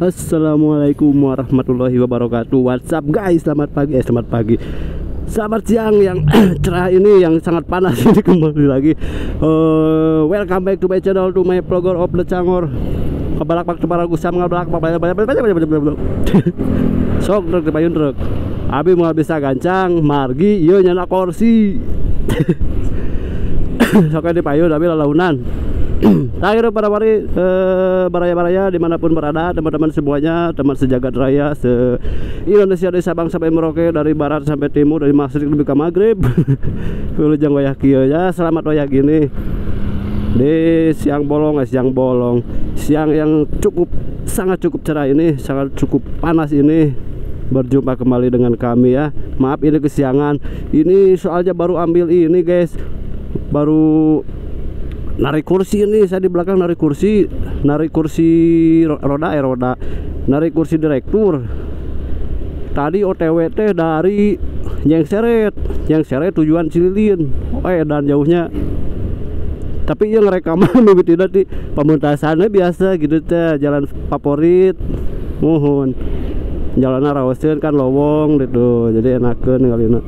Assalamualaikum warahmatullahi wabarakatuh. What's up guys, selamat pagi, selamat pagi, selamat siang yang cerah ini, yang sangat panas ini. Kembali lagi, welcome back to my channel, to my vlogger of the Cangor. Kebalak pak kepala gusam ngabalak pak sok truk payun truk. Abi mau bisa gancang, margi ieu nyana kursi. Sok di payun abi lalaunan. Terakhir para wari baraya-baraya dimanapun berada, teman-teman semuanya, teman sejagat raya se Indonesia dari Sabang sampai Merauke, dari barat sampai timur, dari masyrik lebih ke maghrib. Wilujeng wayah kieu ya, selamat wayah gini di siang bolong, siang bolong, siang yang cukup sangat cukup cerah ini, sangat cukup panas ini. Berjumpa kembali dengan kami ya. Maaf ini kesiangan, ini soalnya baru ambil ini guys, baru narik kursi ini, saya di belakang narik kursi, narik kursi roda, roda, narik kursi direktur. Tadi OTW teh dari Nyengseret, Nyengseret tujuan Cililin. Dan jauhnya. Tapi yang rekaman lebih tidak di pementasannya biasa gitu teh, jalan favorit. Mohon. Jalannya rawaseun kan lowong gitu, jadi enakeun ngalina.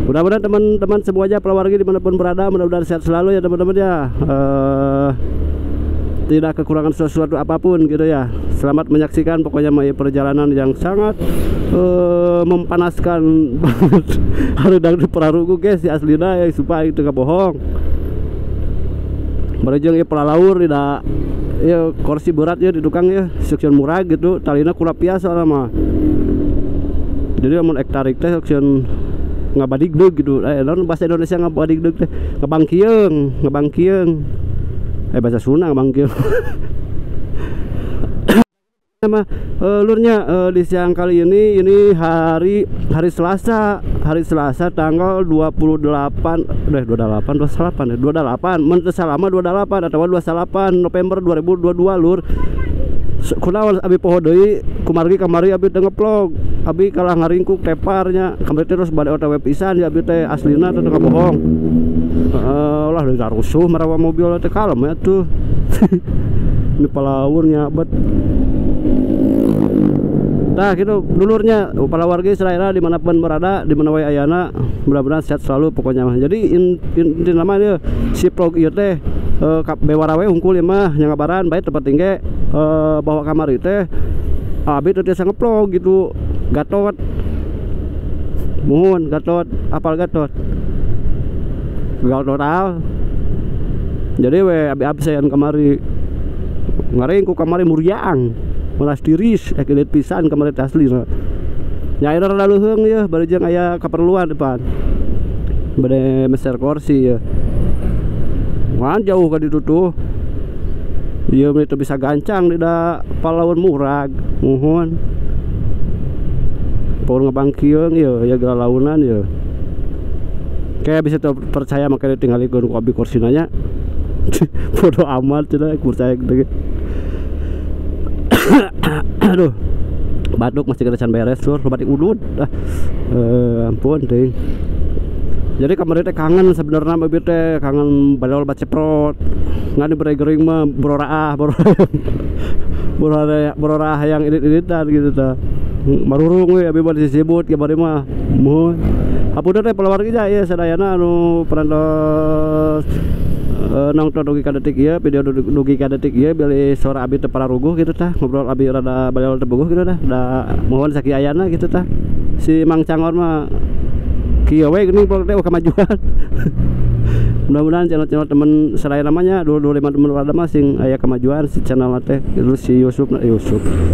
Mudah-mudahan teman-teman semuanya pelawargi dimanapun berada, mudah-mudahan sehat selalu ya teman-teman ya, tidak kekurangan sesuatu apapun gitu ya. Selamat menyaksikan pokoknya perjalanan yang sangat mempanaskan banget. Harudang di peraruku guys, si aslina ya, supaya itu nggak bohong. Barejeng ya pelalaur tidak ya, kursi berat ya di tukang ya, section murah gitu, talina kurapia soalnya mah. Jadi amun ek tarik teh section ngabadigdeg gitu, non bahasa Indonesia ngabadigdeg teh ngebangkieung, ngebangkieung, bahasa Sunda ngebangkieung. Sama lurnya di siang kali ini hari hari Selasa, hari Selasa tanggal 28 28 28 mentesalama 28 atau 28 November 2022 lur. Kunaon abi poho deui kumargi kamari abi teu ngevlog, abi kalah ngaringkuk teparnya kamari terus bade OTW pisan ya abi teh aslina teh teu bohong. Lah dari rusuh marawa mobil teh kalem ya tuh. Ini palaur nyabet. Nah gitu dulurnya para warga Israel dimanapun berada, di mana wae ayana, mudah-mudahan sehat selalu pokoknya mah. Jadi inti nama dia si vlog ieu teh bewara we hungkul ieu mah nyangabaran bae tempat tinggi bawa kamari teh abi teu tiasa ngevlog gitu. Gatot muhun gatot apal gatot gagal total. Jadi we abi absen kamari ngaring ku kamari muriang malas tiris ekelit pisan kamari asli nyair rada leuheung ya baru jeung aya keperluan depan bade meser kursi ya. Wan jauh ka ditu tuh ieu mah teu bisa gancang tidak palaun murag muhun paur ngebangkieung ya ya galalaunan ya kayak bisa percaya makanya tinggalikeun ku abi kursina nya. Bodoh amat cenah percaya gitu. Aduh, batuk masih kena can beres lur, batik udud. Ampun ting. Jadi kemarin teh kangen sebenarnya abi teh kangen badal baceprot. Ngan dibere gering mah bororaah, bororaah, bororaah yang idit-iditan gitu tah. Marurung we abi mah disebut kamari mah. Muhun. Hapunten teh palawargi ya sadayana anu parantos nonton dugi ka detik ieu, video dugi ka detik ieu bilih suara abi teu pararuguh gitu tah, ngobrol abi rada baleol teu puguh gitu tah, da mohon sakiayana gitu tah. Si Mang Cangor mah kieu we geuning vlog teh kemajuan. Mudah-mudahan channel-channel temen selain namanya dulu lima temen rada mah sing aya kemajuan si channel teh, terus si Yusuf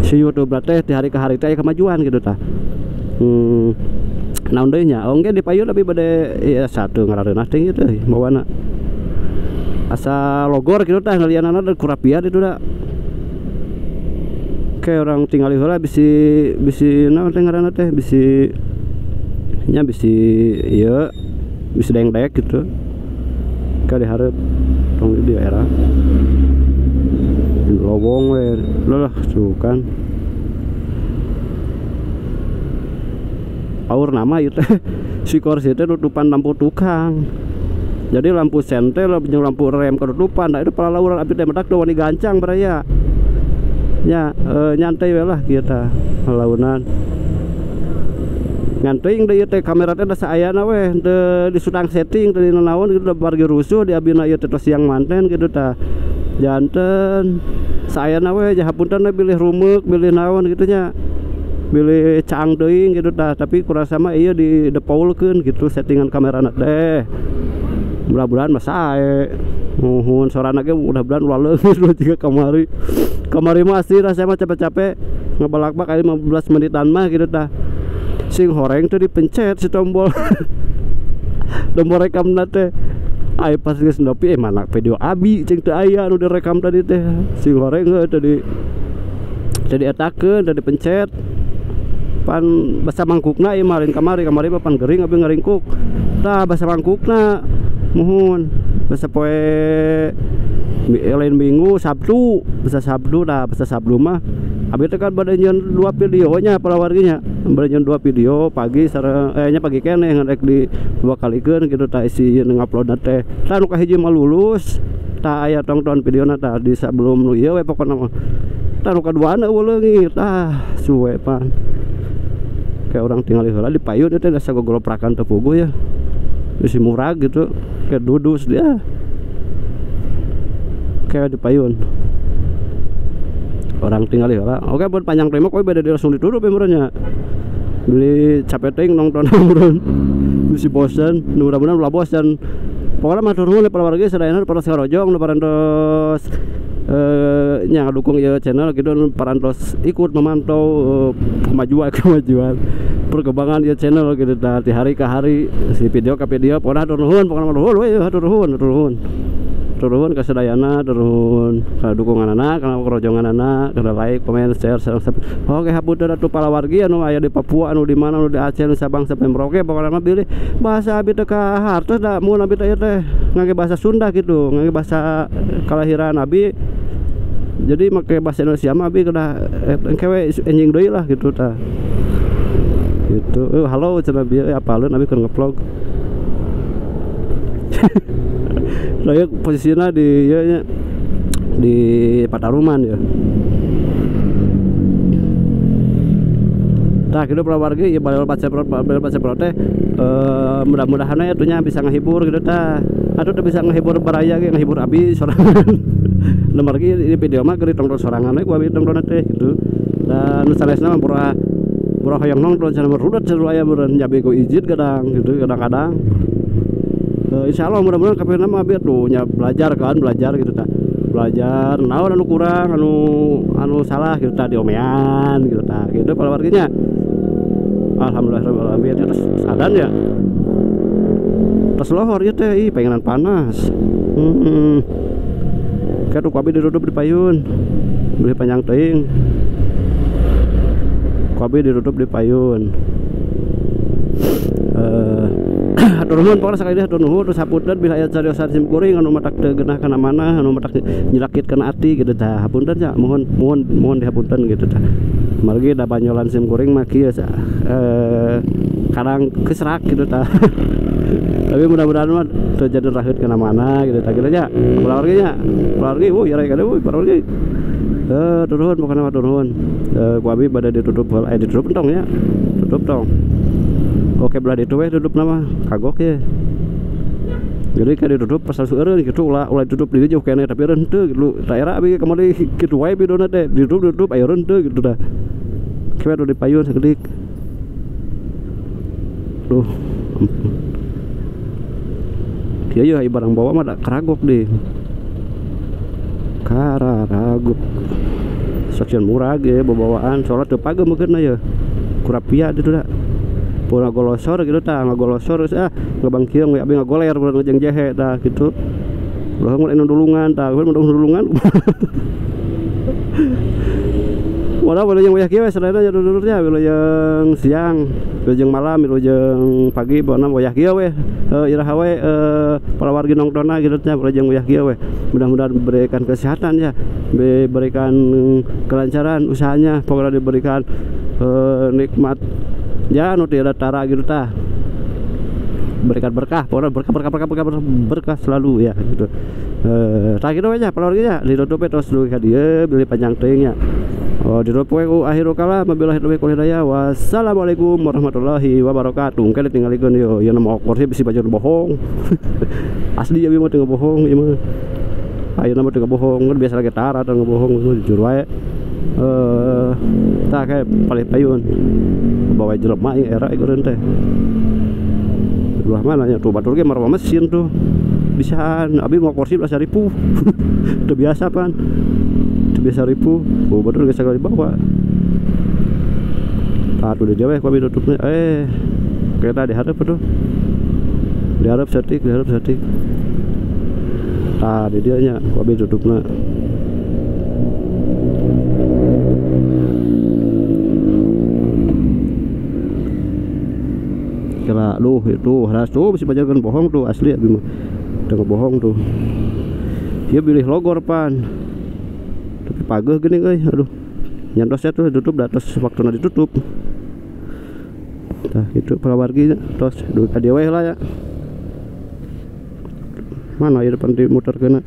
si YouTube teh di hari ke hari teh aya kemajuan gitu tah. Naon deui nya, ongge di payun abi bade ya satu ngarareunah teh gitu mawana. Asa logor gitu tah ngalianana dan kurapian itu dah. Kayak orang tinggali heula bisi bisi naon teh ngaranna teh bisi nya bisi ieu bisi dengdek gitu. Ka dihareup tong di daerah lowong we lah tuh kan. Aur nama ieu teh si kursi teh nutupan lampu tukang. Jadi lampu sentel jeung lampu rem ketutupan. Nah itu palalauran abi teh medak wani gancang baraya. Nya nyantai we lah kieu tah launan. Nganting deui teh kamera teh da saayana we teu disutang setting teu dinaon kitu da bargi rusuh di abina ieu teh tos siang manten kitu tah. Janten saayana we hapunten we bilih rumeuk bilih naon kitu nya. Bilih caang teuing kitu tah, tapi kurasa mah ieu di depaulkeun kitu settingan kamerana teh. Mudah-mudahan mah sae. Nuhun sorana ge mudah-mudahan ulah leungit lu jiga kamari. Kamari mah asli rasanya mah capek-capek ngebalak-bak aya 15 menitan mah kitu tah. Sing horeng tuh dipencet si tombol tombol rekamna teh. Ai pas geus nepi mana video abi cing teu aya nu direkam tadi teh. Sing horeng heuh tadi tadi etakeun tadi pencet. Pan basa mangkukna ieu mah lain kamari, kamari mah pan gering abi ngaringkuk. Tah basa mangkukna muhun basa poe lain Minggu Sabtu, basa Sabtu tah basa Sabtu mah abi teh kan bade nyeun 2 videonya palawarginya. Bade nyeun 2 video pagi sareng nya pagi keneh ngan rek di 2 kalikeun kitu tah isi nguploadna teh. Tah nu kahiji mah lulus, tah aya tongton videona tah di sebelum nu ieu we pokona mah. Tah nu kaduana eueuh leungit, ah suwe pan. Kayak orang tinggal heula di payun ieu teh asa gogoloprakan teu puguh ya. Bisi murag gitu, kayak dudus dia. Kayak di payun. Orang tinggal heula. Oke buat panjang teh mah kowe beda langsung ditutup ya meureun nya. Beli capek teuing nonton meureun. Bisi bosen, mudah-mudahan ulah bosen. Pokona mah nuhun para wargi sadayana para sarojong nu parantos nya ngadukung ieu channel kitu parantos ikut memantau kemajuan perkembangan ieu channel kitu tah di hari ke hari si video ke video. Pokona hatur nuhun, pokona nuhun we hatur nuhun, hatur nuhun. Turun ke sadayana, turun ke dukunganana, kana kerojonganana, kana like, komen, share, sareng subscribe. Oke, hapunten atuh palawargi anu aya di Papua, anu di mana, anu di Aceh, anu Sabang sampai Merauke, pokona mah bilih bahasa abi teh ka hartos da mun abi teh teh ngangge bahasa Sunda gitu, ngangge bahasa kalahiran abi. Jadi make bahasa Indonesia mah abi kedah engke we enjing deui lah gitu tah. Gitu. Halo cenah bieu apaleun abi keur ngevlog. Saya posisinya di ya, ya, di Pataruman ya. Nah, gitu palawargi ya balel baca teh mudah-mudahan ya tuhnya bisa ngehibur gitu tah. Aduh teh bisa ngehibur baraya ge ngehibur abi sorangan. Nomor ge ini video mah keur ditongton sorangan we ku abi tongton teh gitu. Dan sanesna mah pura hoyong nongton cenah rudet cenah aya meureun nyabe ku izin kadang gitu kadang-kadang. Insya Allah mudah-mudahan kapirna mah abi tuh nya belajar kan, belajar gitu tah. Belajar naon anu kurang, anu salah gitu tah diomean gitu tah. Gitu palawarginya. Alhamdulillah rabbil alamin. Terus adan ya. Terus lohor ieu teh ih pengenan panas. Kayak ku abi ditutup di payun. Beli panjang teuing. Ku abi ditutup di payun. Hatur nuhun pokona sakali deui hatur nuhun terus hapunten bila aya cariosan sim kuring anu matak teu geunah kana mana anu matak nyelakit kana ati kitu tah hapunten nya mohon mohon mohon dihapunten kitu tah margi da banyolan sim kuring mah kieu kadang keserak kitu tah. Tapi mudah-mudahan mah teu jadi raheut kana mana kitu tah kitu nya palawargi nya palawargi wuh yare kada wuh palawargi turun pokona mah turun ku abi bade ditutup ditutup entong nya tutup tong. Oke belah ditu we tutup nama kagok ya. Jadi kayak ditutup pasal seueureun kitu ulah ditutup di jauh keneh tapi eureun teu gitu. Daerah abi kamari kitu wae bidona teh ditutup ditutup aya eureun teu kitu tah. Kieu di payun sakedik. Duh. Kieu aya barang bawa mah da karagok deh. Kararagok. Saksian murah ge bawaan soalna teu pagem meukeunna ye. Kurapia ditu da. Pura golosor gitu tah, ngagolosor ah ngabangkiung we abi ngagoler pura jeung jehe tah gitu. Ulah mun anu dulungan tah, mun dulungan. Walau wilujeng wayah kieu we sadayana nya dulur-dulurnya wilujeng siang, wilujeng malam, wilujeng pagi pokona wayah kieu we. Iraha we palawargi nongtonna gitu nya wilujeng wayah kieu we. Mudah-mudahan diberikan kesehatan ya, diberikan kelancaran usahanya, pokoknya diberikan nikmat ya nu tiada tara gitu tah. Berikan berkah, pokoknya berkah berkah berkah berkah berkah selalu ya gitu. Tah kitu we nya pawargi nya ditutup terus dugi ka dieu beli panjang teuing nya. Oh ditutup we ku akhirul kalam wabillahi taufiq wal hidayah. Wassalamualaikum warahmatullahi wabarakatuh. Engke ditinggalikeun ieu ieu mah kursi bisi baju bohong. Asli abi mah teu bohong ieu mah. Ayeuna mah teu bohong, kan biasa lagi tara teu bohong jujur wae. Tah kayak palih payun. Bawa jelema ieu era ieu teh. Belah mana nya tuh batur ge marwa mesin tuh. Bisaan abi mau kursi belas ribu. Teu biasa pan. Teu biasa ribu. Oh batur ge sagala dibawa. Tah tuh di we ku abi tutupnya. Kereta dihareup tuh. Dihareup setik, dihareup setik. Tah di dieu nya ku abi tutupna. Kira lu itu haras tuh bisa bajakan bohong tuh asli abi mah. Teu bohong tuh. Dia pilih logor pan. Tapi pageuh geuning euy, aduh. Nyantosnya tuh tutup dah tos waktuna ditutup. Tah kitu palawargi nya tos dugi ka dieu we lah ya. Mana ieu depan dimuterkeunna.